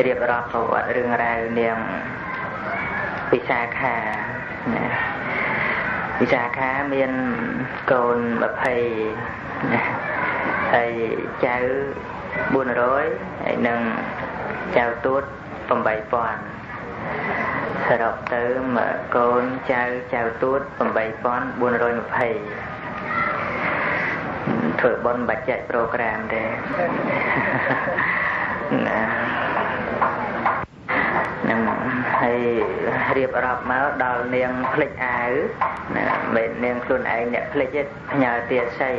រៀបរាប់ប្រវត្តិរឿងរ៉ាវនាងវិសាខាណាវិសាខាមានកូន20ណាហើយចៅ400ហើយនឹងចៅទួត8000សរុបទៅមកកូនចៅចៅទួត8420ធ្វើបុណ្យបាច់ចែកប្រូក្រាមទេណានឹងហើយរៀបរាប់មកដល់នាងភ្លេចអាវណាមិននាងខ្លួនឯងអ្នកភ្លេចទេផ្ញើទាស័យ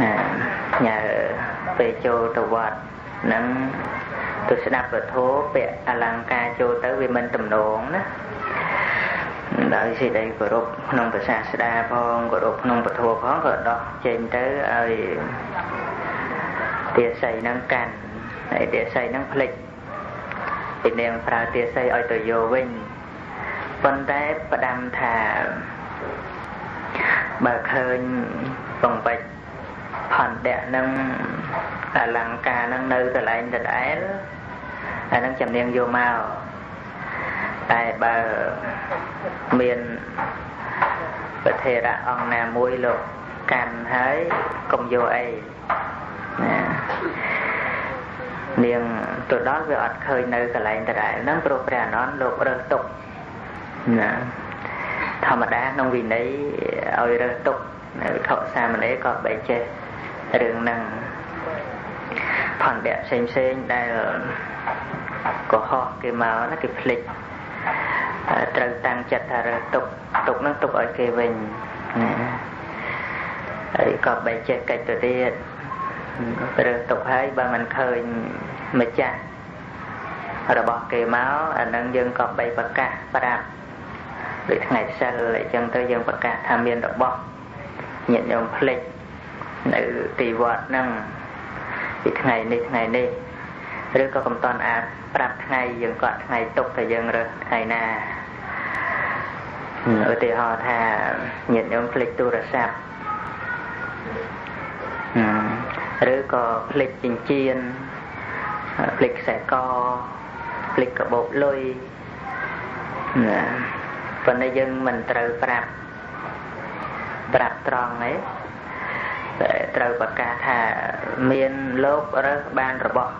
ណាផ្ញើពេលចូលទៅវត្តនឹងទៅស្ដាប់ពធពាក់អលង្ការចូលទៅវាមិនទំនងណាដោយសេចក្តីគោរពក្នុងភាសាស្ដាផងគោរពក្នុងពធផងក៏ដោះចេញទៅឲ្យទាស័យនឹងកាន់ហើយទាស័យនឹងភ្លេចពីនាងប្រើទាស័យឲ្យទៅយកវិញប៉ុន្តែផ្ដាំថាបើឃើញបង្វិចផនដៈនឹងអលង្ការនឹងនៅកន្លែងដដែលអានឹងចំនាងយកមកតែបើមានប្រធេរៈអង្គណាមួយលោកកាន់ហើយកុំយកអីណានាងទៅដល់វាអត់ឃើញនៅកន្លែងដដែលហ្នឹងព្រោះព្រះអានន្ទលោករើសទុកណាធម្មតាក្នុងវិន័យឲ្យរើសទុកនៅវិខុសាមណេរក៏បីចេះរឿងហ្នឹងផនដៈផ្សេងផ្សេងដែលកុហកគេមកណាគេភ្លេចត្រូវតាំងចិត្តថារើសទុកទុកហ្នឹងទុកឲ្យគេវិញណាហើយក៏បីចេះកិច្ចទៅទៀតរើសទុកហើយបើមិនឃើញម្ចាស់របស់គេមកអានឹងយើងក៏បីប្រកាសប្រាប់ដូចថ្ងៃសិលអញ្ចឹងទៅយើងប្រកាសថាមានរបស់ញាតិញោមភ្លេចនៅទីវត្តហ្នឹងពីថ្ងៃនេះថ្ងៃនេះឬក៏កំតន់អាចប្រាប់ថ្ងៃយើងក៏ថ្ងៃទុកតែយើងរើសថ្ងៃណាឧទាហរណ៍ថាញាតិញោមភ្លេចទូរស័ព្ទឬក៏ភ្លេចចិញ្ចៀនភ្លេចខ្សែកភ្លេចកាបូបលុយណាប៉ុន្តែយើងមិនត្រូវប្រាប់ត្រង់ទេតែត្រូវប្រកាសថាមានលោករើសបានរបស់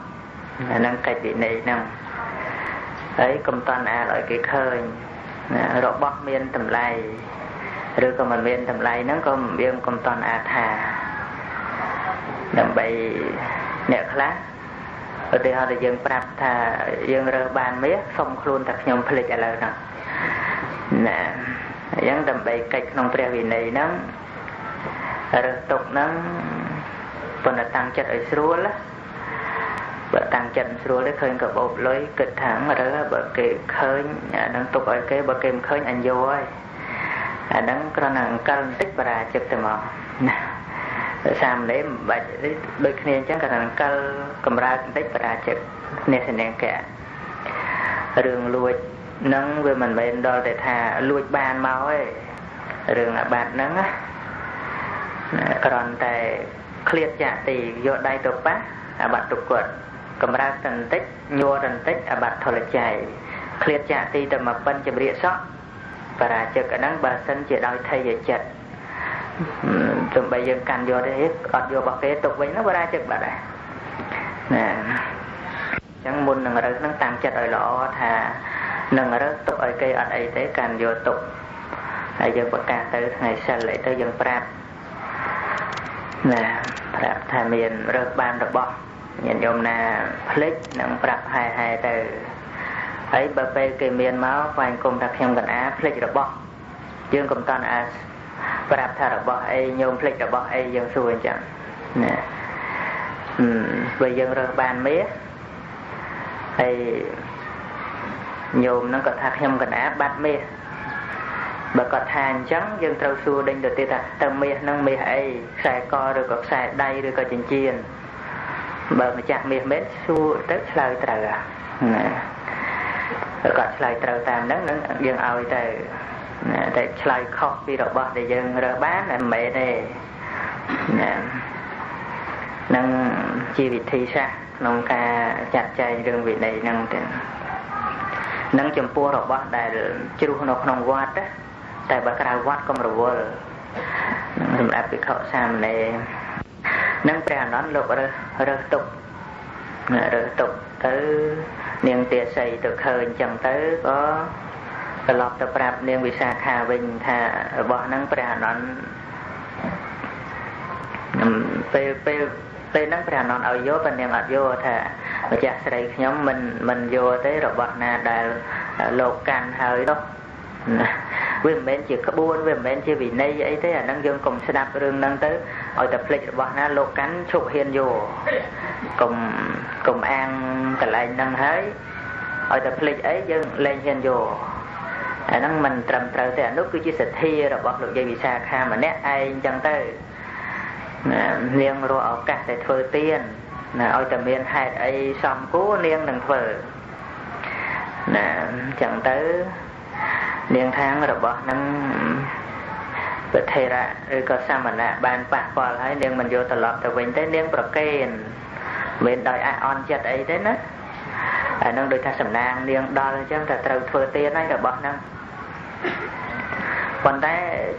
អានឹងកិច្ចវិន័យហ្នឹងហើយកុំតន់អាលឲ្យគេឃើញរបស់មានតម្លៃឬក៏មិនមានតម្លៃហ្នឹងក៏យើងកុំតន់អាថាដើម្បីអ្នកខ្លះឧទាហរណ៍ថាយើងប្រាប់ថាយើងរើសបានមាសសុំខ្លួនតែខ្ញុំភ្លេចឥឡូវហ្នឹងណាអញ្ចឹងដើម្បីកិច្ចក្នុងព្រះវិន័យហ្នឹងរើសទុកហ្នឹងប៉ុន្តែតាំងចិត្តឲ្យស្រួលបើតាំងចិត្តស្រួលទេឃើញកាបូបលុយគិតថារើសបើគេឃើញអាហ្នឹងទុកឲ្យគេបើគេមិនឃើញអញយកហើយអាហ្នឹងគ្រាន់តែអង្កលបន្តិចបរាជិកទៅមកណាសាមណេរមិនបាច់ដូចគ្នាអញ្ចឹងគ្រាន់តែអង្កលកម្រើកបន្តិចបរាជិកនេះសនាងកៈរឿងលួចហ្នឹងវាមិនមែនដល់តែថាលួចបានមកទេរឿងអាបត្តិហ្នឹងណាគ្រាន់តែឃ្លាតចាក់ទីយកដៃទៅប៉ះអាបត្តិទុគតកម្រើកតែបន្តិចញ័រតែបន្តិចអាបត្តិធលច័យឃ្លាតចាក់ទីតែមកប៉ិនចម្រៀកសក់បរាជិកអាហ្នឹងបើសិនជាដោយថយចិត្តទោះបីយើងកាន់យកទេអត់យករបស់គេទុកវិញហ្នឹងបរាជិកបាត់ដែរណាអញ្ចឹងមុននឹងរើសហ្នឹងតាំងចិត្តឲ្យល្អថានឹងរើសទុកឲ្យគេអត់អីទេកាន់យកទុកហើយយើងប្រកាសទៅថ្ងៃសិលអីទៅយើងប្រាប់ណាប្រាប់ថាមានរើសបានរបស់ញាតិញោមណាភ្លេចនឹងប្រាប់ហែហែទៅហើយបើពេលគេមានមកស្វែងគុំថាខ្ញុំកណ្ដាភ្លេចរបស់យើងកុំតន់អាប្រាប់ថារបស់អីញោមភ្លេចរបស់អីយើងសួរអញ្ចឹងណាបើយើងរើសបានមាសហើយញោមហ្នឹងក៏ថាខ្ញុំកណ្ដាបាត់មាសបើគាត់ថាអញ្ចឹងយើងត្រូវសួរដេញទៅទៀតថាតើមាសហ្នឹងមាសអីខ្សែកឬក៏ខ្សែដៃឬក៏ចិញ្ចៀនបើម្ចាស់មាសមែនសួរទៅឆ្លើយត្រូវណាគាត់ឆ្លើយត្រូវតាមហ្នឹងនឹងយើងឲ្យទៅតែឆ្លើយខុសពីរបស់ដែលយើងរើសបានមិនមែនទេណានឹងជាវិធីសាស្ត្រ ក្នុងការចាត់ចែងរឿងវិន័យហ្នឹងទេនឹងចំពោះរបស់ដែលជ្រុះនៅក្នុងវត្តតែបើក្រៅវត្តកុំរវល់សម្រាប់ភិក្ខុសាមណេរនឹងព្រះអានន្ទលោករើសទុករើសទុកទៅនាងទាសីទៅឃើញចឹងទៅក៏ត្រឡប់ទៅប្រាប់នាងវិសាខាវិញថារបស់ហ្នឹងព្រះអានន្ទពេលហ្នឹងព្រះអានន្ទឲ្យយកប៉ុន្តែនាងអត់យកថាម្ចាស់ស្រីខ្ញុំមិនយកទេរបស់ណាដែលលោកកាន់ហើយនោះណាវាមិនមែនជាក្បួនវាមិនមែនជាវិន័យអីទេអាហ្នឹងយើងកុំស្ដាប់រឿងហ្នឹងទៅឲ្យតែភ្លេចរបស់ណាលោកកាន់ឈប់ហ៊ានយកកុំអាងកន្លែងហ្នឹងហើយឲ្យតែភ្លេចអីយើងលែងហ៊ានយកអាហ្នឹងមិនត្រឹមត្រូវទេអានោះគឺជាសទ្ធារបស់លោកយាយវិសាខាម្នាក់ឯងចឹងទៅនាងរកឱកាសតែធ្វើទានណាឲ្យតែមានហេតុអីសំគួរនាងនឹងធ្វើណាចឹងទៅនាងខាងរបស់នឹងពធេរៈឬក៏សមណៈបានប៉ះពាល់ហើយនាងមិនយកត្រឡប់ទៅវិញទេនាងប្រកេនមិនដោយអះអន់ចិត្តអីទេណាអានឹងដូចថាសំណាងនាងដល់អញ្ចឹងតែត្រូវធ្វើទានហើយរបស់ហ្នឹងប៉ុន្តែ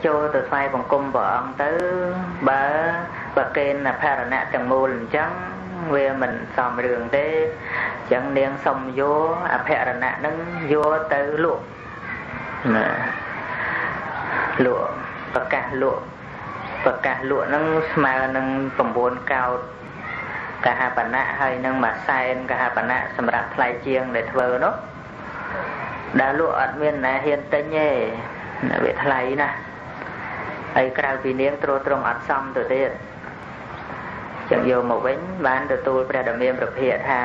ចូលទៅថ្វាយបង្គំព្រះអង្គទៅបើប្រកេនអភរណៈទាំងមូលអញ្ចឹងវាមិនសមរឿងទេអញ្ចឹងនាងសុំយកអភរណៈហ្នឹងយកទៅលក់ណាលក់ប្រកាសលក់ហ្នឹងស្មើនឹង9កោដកហបណៈហើយនឹងមួយសែនកហបណៈសម្រាប់ថ្លៃជាងដែលធ្វើនោះដែលលក់អត់មានណាហ៊ានទិញទេវាថ្លៃណាស់ហើយក្រៅពីនាងទ្រទ្រង់អត់សមទៅទៀតចឹងយកមកវិញបានទទួលព្រះដ៏មានព្រះភិក្ខថា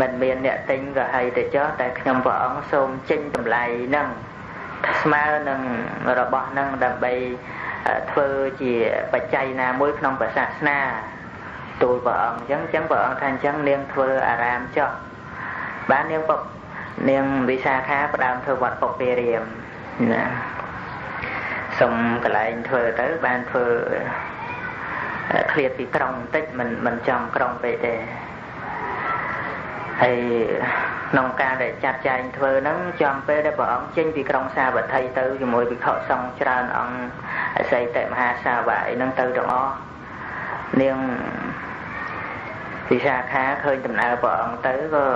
មិនមានអ្នកទិញក៏ហើយទៅចោះតែខ្ញុំព្រះអង្គសូមចេញតម្លៃហ្នឹងស្មើនឹងរបស់ហ្នឹងដើម្បីធ្វើជាបច្ច័យណាមួយក្នុងព្រះសាសនាទូលព្រះអង្គអញ្ចឹងព្រះអង្គថាអញ្ចឹងនាងធ្វើអារាមចោះបាននាងពុកនាងវិសាខាផ្ដើមធ្វើវត្តពុព្វារាមណាសុំកន្លែងធ្វើទៅបានធ្វើឃ្លាតពីក្រុងបន្តិចមិនចំក្រុងពេកទេហើយក្នុងការដែលចាត់ចែងធ្វើហ្នឹងចំពេលដែលព្រះអង្គចេញពីក្រុងសាវត្ថីទៅជាមួយភិក្ខុសង្ឃច្រើនអង្គអសីតិមហាសាវកអីហ្នឹងទៅទាំងអស់នាងវិសាខាឃើញដំណើរព្រះអង្គទៅក៏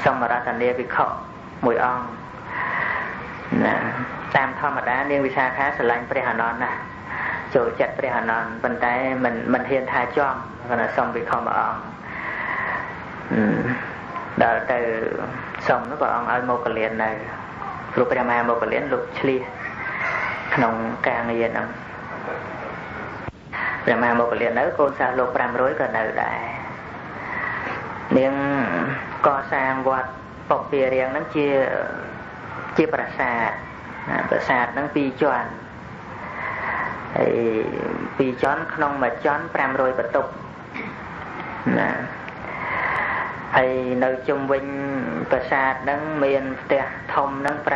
សូមរតនាភិក្ខុមួយអង្គណាតាមធម្មតានាងវិសាខាស្រឡាញ់ព្រះអានន្ទណាស់ចូលចិត្តព្រះអានន្ទប៉ុន្តែមិនហ៊ានថាចំគាត់សុំភិក្ខុមួយអង្គដល់ទៅសុំនោះព្រះអង្គឲ្យមកកលៀននៅព្រោះព្រះមហាមកកលៀនលោកឆ្លៀសក្នុងការងារហ្នឹងព្រះមហាមកកលៀននៅកូនសិស្សលោក500ក៏នៅដែរនាងកសាងវត្តពុព្វារាមហ្នឹងជាប្រាសាទប្រាសាទហ្នឹងពីរជាន់ហើយពីរជាន់ក្នុងមួយជាន់500បន្ទប់ណាហើយនៅជុំវិញប្រាសាទហ្នឹងមានផ្ទះធំហ្នឹង500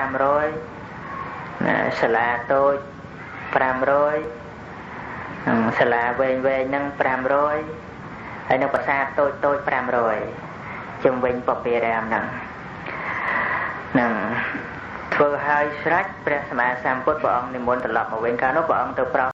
ណាសាលាតូច500សាលាវែងហ្នឹង500ហើយនៅប្រាសាទតូច500ជុំវិញពុព្វារាមហ្នឹងនឹងធ្វើឲ្យស្រេចព្រះសម្មាសម្ពុទ្ធព្រះអង្គនិមន្តត្រឡប់មកវិញកាលនោះព្រះអង្គទៅប្រោស